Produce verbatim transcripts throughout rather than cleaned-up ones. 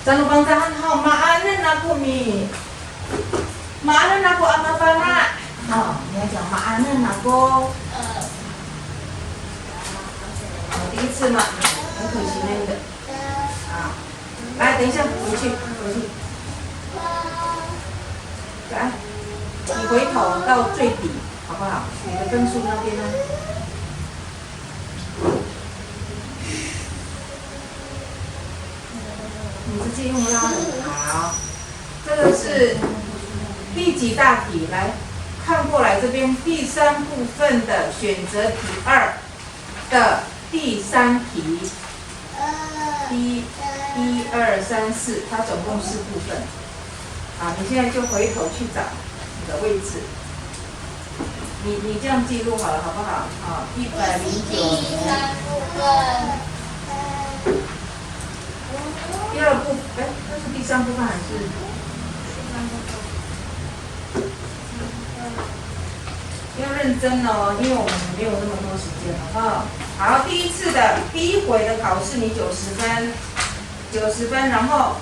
SanoPangcahan haw, maanen ako mi. Maanen ako a mafana'. O, 你要讲 maanen ako. 第一次嘛，很可惜那个。啊，来，等一下，回去，回去。来，你回头到最底，好不好？你的分数那边呢？ 你直接用拉的。好，这个是第几大题？来，看过来这边第三部分的选择题二的第三题。一，一二三四，它总共四部分。 好，你现在就回头去找你的位置。你，你这样记录好了，好不好？好，一百零九年。第二部，哎，那是第三部分还是？要认真哦，因为我们没有那么多时间了哈。好，第一次的，第一回的考试，你九十分。 九十分，然后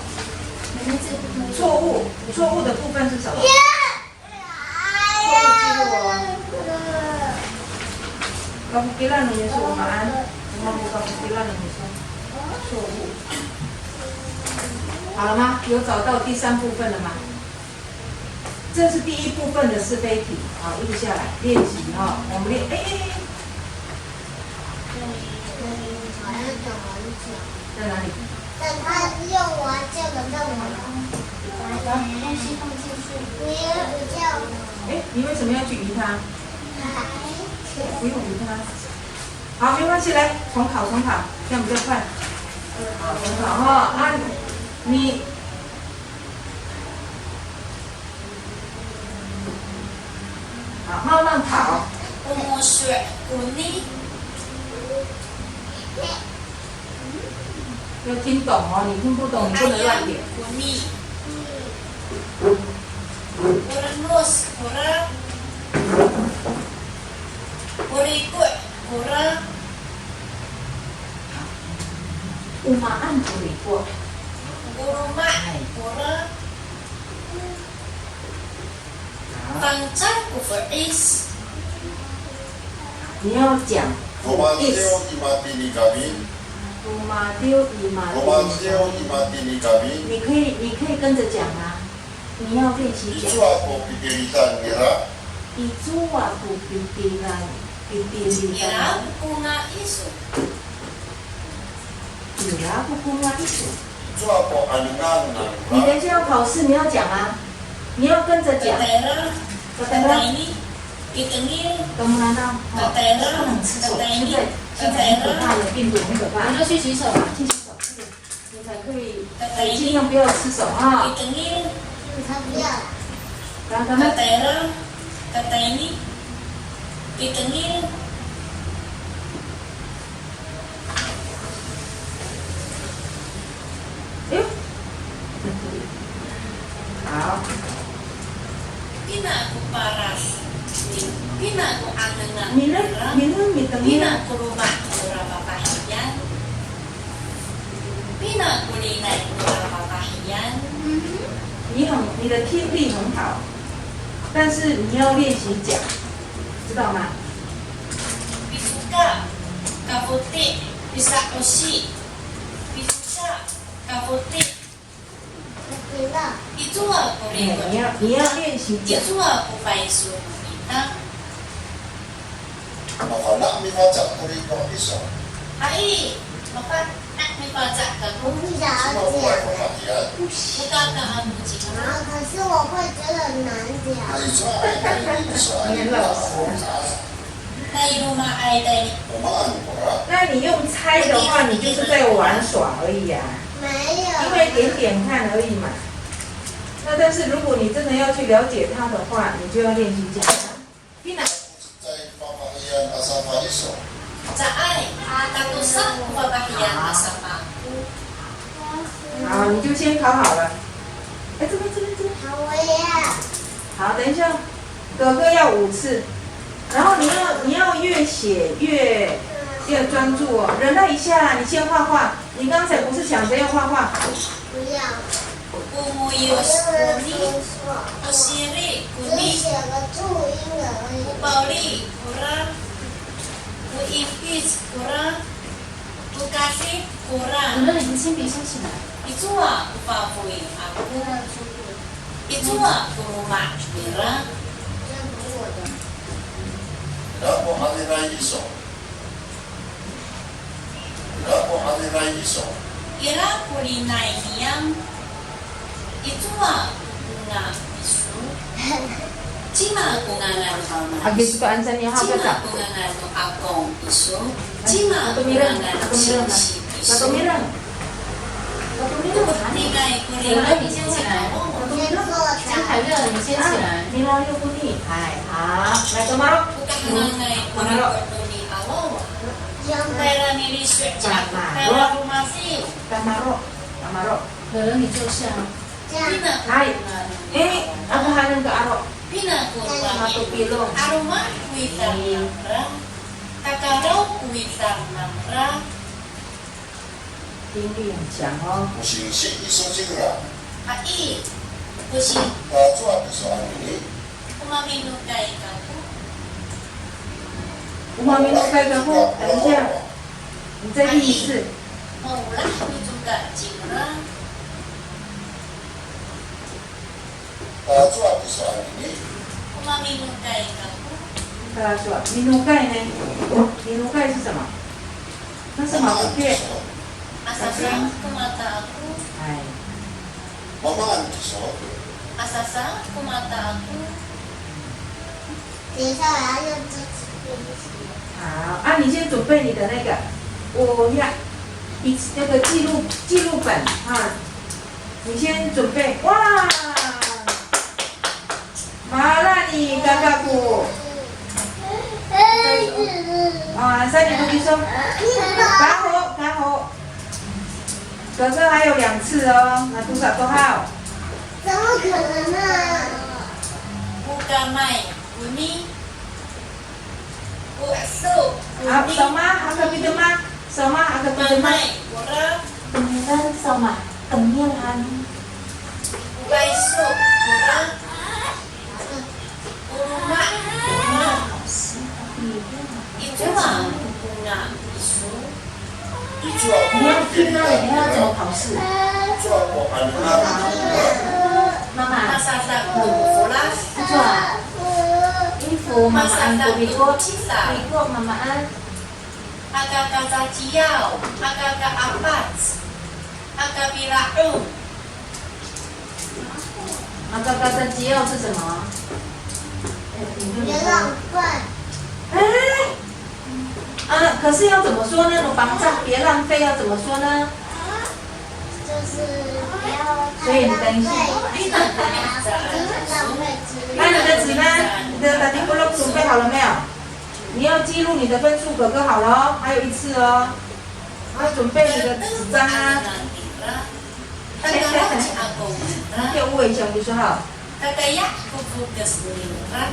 错误，错误的部分是什么？错误记录哦。Kafokilan no miso, o maan? Kafokilan no miso. 错误。好了吗？有找到第三部分了吗？ 这是第一部分的是非题，好，一直下来练习哈。我们练，哎，哎，哎。在哪里？等他用完这个让我东西放进去。你也比较。哎，你为什么要去移它？不用移它。好，没关系，来，重考，重考，这样比较快。好，重考哈。啊，你 好，慢慢考。O moso' koni. 要听懂哦，你听不懂，你不能乱点。Koni. O renos kora. O riko' kora. O maan ko riko'? O loma' kora. Fangcal ko fo'is. 你要讲 fo'is. Romadiw i matini kami. Romadiw i matini kami. Romadiw i matini kami. 你可以，你可以跟着讲吗？你要练习讲。Icowa ko pitilidan nira? Icowa ko pitilidan, pitilidan. Ira ko konga iso. Ira ko konga iso. Icowa ko anengneng nira? 你等一下要考试，你要讲啊，你要跟着讲。Tatayra, tatayra, tatayni, pitengil. 等等等等，哦，tatayra, 不能吃手，现在，现在很可怕的病毒，很可怕。你就去洗手吧，去洗手。 你才可以，呃，尽量不要吃手啊。Pitengil. 不要。然后他们 Tatayra, tatayni, pitengil. 哎呦。好。Pina ko paras, pina ko anengneng, pina, pina mitengil. Pina ko loma' kora fafahiyan. Pina ko linaay kora fafahiyan. 你很，你的听力很好，但是你要练习讲，知道吗？Picoka, kafoti', pisa'osi. Picoka, kafoti'. Icowa ko riko'. 哎，你要，你要练习讲。Icowa ko payso no mita. Mafana' mifaca ko riko' iso. Hay, mafana' mifaca kako. 我不想要讲。Cima ko fafahiyan? 不敢讲啊，不敢。啊，可是我会觉得很难讲。Ay, icowa ay, ay, icowa ay, 你很老实。Ay, loma' ay, ay. 那你用猜的话，你就是在玩耍而已啊。没有。因为点点看而已嘛。那但是如果你真的要去了解它的话，你就要练习讲。Pina. Caay fafahiyan a safa iso. Caay, tatosa ko fafahiyan a safa ako. 好，你就先考好了。哎，这边，这边，这边。好，我也要。好，等一下，哥哥要五次，然后你要，你要越写越，要专注哦，忍耐一下，你先画画。你刚才不是想着要画画？不要。Komoyos koni, kosiri koni, 写个注音而已。Kopawli kora, koipic kora, kokasi kora. 主任，你先别收起来。Icowa ko fafoy ako. Icowa ko loma' nira. Ira ko hananay iso. Ira ko hananay iso. Ira ko linay niyam. Icowa ko konga iso. Cima ko ngangan no mama iso. Cima ko ngangan no akong iso. Cima ko ngangan no singsi iso. 你先起来。张凯乐，你先起来。哎，好，来，Tomorrow。Tomorrow。Tomorrow。可乐，你坐下。哎，哎，ako hanen ko aro'. Matopilong. 听力很强哦。Ha'i, o singsi. O maminokay kako. O maminokay kako. 等一下，你再念一次。Ha'i, maolah ko coka cingra. Tacowa ko sowal anini. O maminokay kako. Tacowa, minokay 呢？Minokay 是什么？那是毛片。Asasa ko mata ako. 哎。Mamaan kiso. Asasa ko mata ako. 等一下，我要用这支笔写。好，啊，你先准备你的那个，我要，一，那个记录，记录本啊，你先准备。哇，malani kaka ko. 啊，三年级生，刚好，刚好。哥哥还有两次哦，那多少多号？怎么可能啊？Buka mai. Koni. O, so, koni. A, soma, aka pitemak. Soma, aka pitemak. Mamay, kora. Tengil han, soma. Tengil han. O payso, kora. O loma', kora. Icowa ko konga iso. 你要听到你要怎么考试？妈妈。Masadak to ko folas. Icowa. Ifo mamaan ko riko'. Riko' mamaan. Aka kacaciyaw, aka kaapac, aka pila'ong. Aka kacaciyaw 是什么？别浪费。哎，啊，可是要怎么说呢？No Pangcah 别浪费要怎么说呢？就是不要太浪费，所以你等一下。就是浪费之类的。那你的纸呢？你的 tatikolok 准备好了没有？你要记录你的分数，哥哥好了哦，还有一次哦。 啊，准备你的纸张啊。要问一下，我就说好。Kakaya ko fokes nira.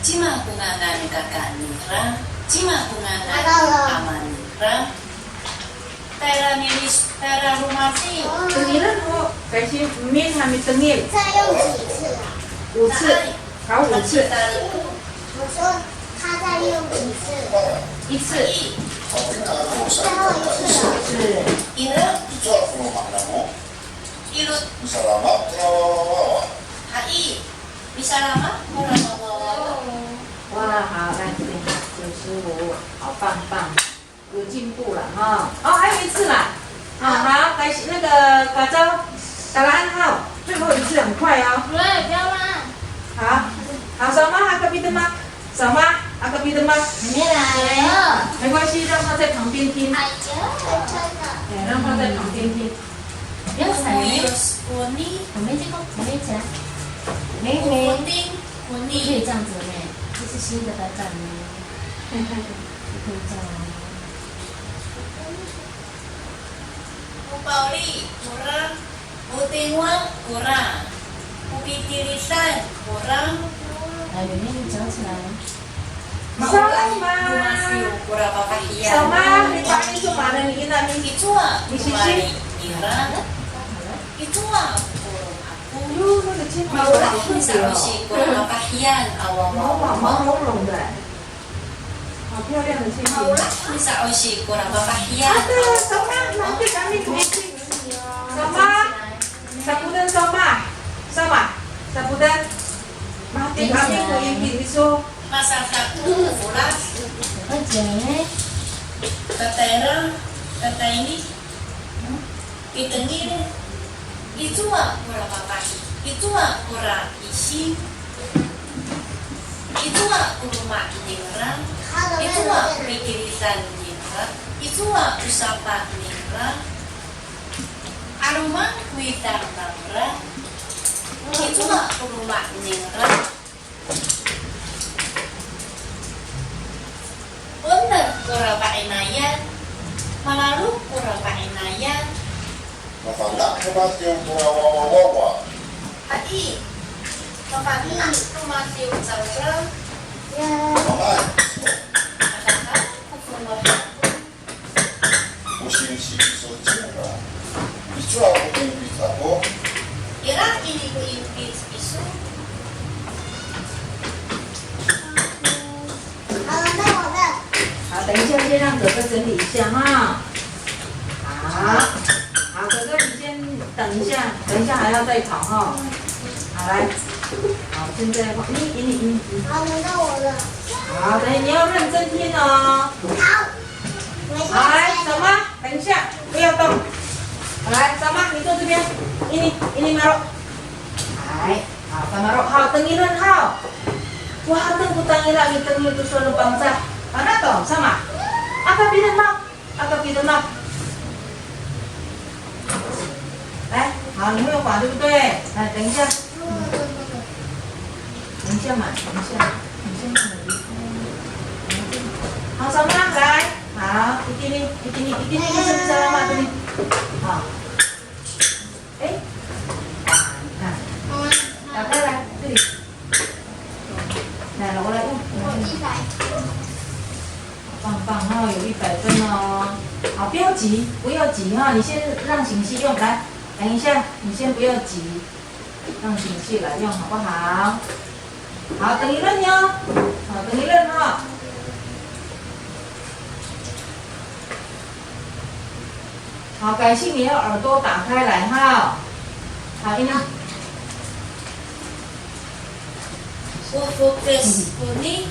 Cima ko ngangan kaka nira. Cima ko ngangan ama nira. Tayra milis, tayra romasi. Tengilen ho, kasi min ha mitengil. 再用几次啊？五次。 好，五次。我说他再用一次。一次。最后一次了。是。Ira, icowa ko loma' namo? Ira, misalamat ko wawa. Ha'i, misalamat ko wawa. 哇，好，来这边看，九十五，好棒棒。 有进步了哈。哦，还有一次啦。啊，好，来，那个 Kacaw, talaan 哈，最后一次很快哦。对，不要啦。好，好，soma, aka pitemak, soma, aka pitemak. 没来。没关系，让他在旁边听。哎呀，真的。哎，让他在旁边听。不要踩雷。我没见过，我没讲。妹妹。不可以这样子，妹，这是新的班长呢。 O pawli, kora. O tingwang, kora. O pitilidan, kora. 来，妹妹，你讲起来。Maolah ko masiw kora fafahiyan. Sama, ni Pami, so maan ni ina ni. Icowa ko mali nira? Icowa ko loma' ako? Maolah ko misa'osi kora fafahiyan a wawa. Maolah ko misa'osi kora fafahiyan. 好的，sama, nanti kami kemiting. Sama, sapoten sama. Sama, sapoten. Nanti kami kemiting iso. Masasako ko olah. Tatayra, tatayni, pitengil. Icowa kora fafahi, icowa kora ising, icowa ko loma' ningra, icowa ko pikilidan ningra, icowa ko sapa ningra, 'aloman ko widang nangra, icowa ko loma' ningra. O enem kora fa'inayan, malalok kora fa'inayan. Mafana' ko matiw kora wawawawa. Ai, mafana' ko matiw cawra. Mafana' ko matiw cawra. O singsi iso cingra. Icowa ko ingpit ako? Ira ini ko ingpit iso. 好，等一下，先让哥哥整理一下哈。好，好，哥哥，你先等一下，等一下还要再跑哈。好，来，好，现在换你，你，你，你。好，轮到我了。好，等一下你要认真听哦。好。 好，来，小妈，等一下，不要动。来，小妈，你坐这边。Ini, ini maro'. 来，好，小妈 maro'. 好，等一下，好。Wa, hateng ko tangila mitengil to sowal no Pangcah. Mana to, sama? Aka pidemak, aka pidemak. 来，好，你会滑，对不对？来，等一下。 等一下嘛，等一下，等一下嘛。好，小妈，来，好，一点点，一点点，一点点，就是小妈这里。好。哎，你看，打开来，这里。来，我来用。我一百。棒棒哈，有一百分哦。好，不要急，不要急哈，你先让醒气用。来，等一下，你先不要急。 让醒气来用好不好？好，等一下哟，好，等一下哈。好，感谢你的耳朵打开来哈。好，一下。我 focus 我呢。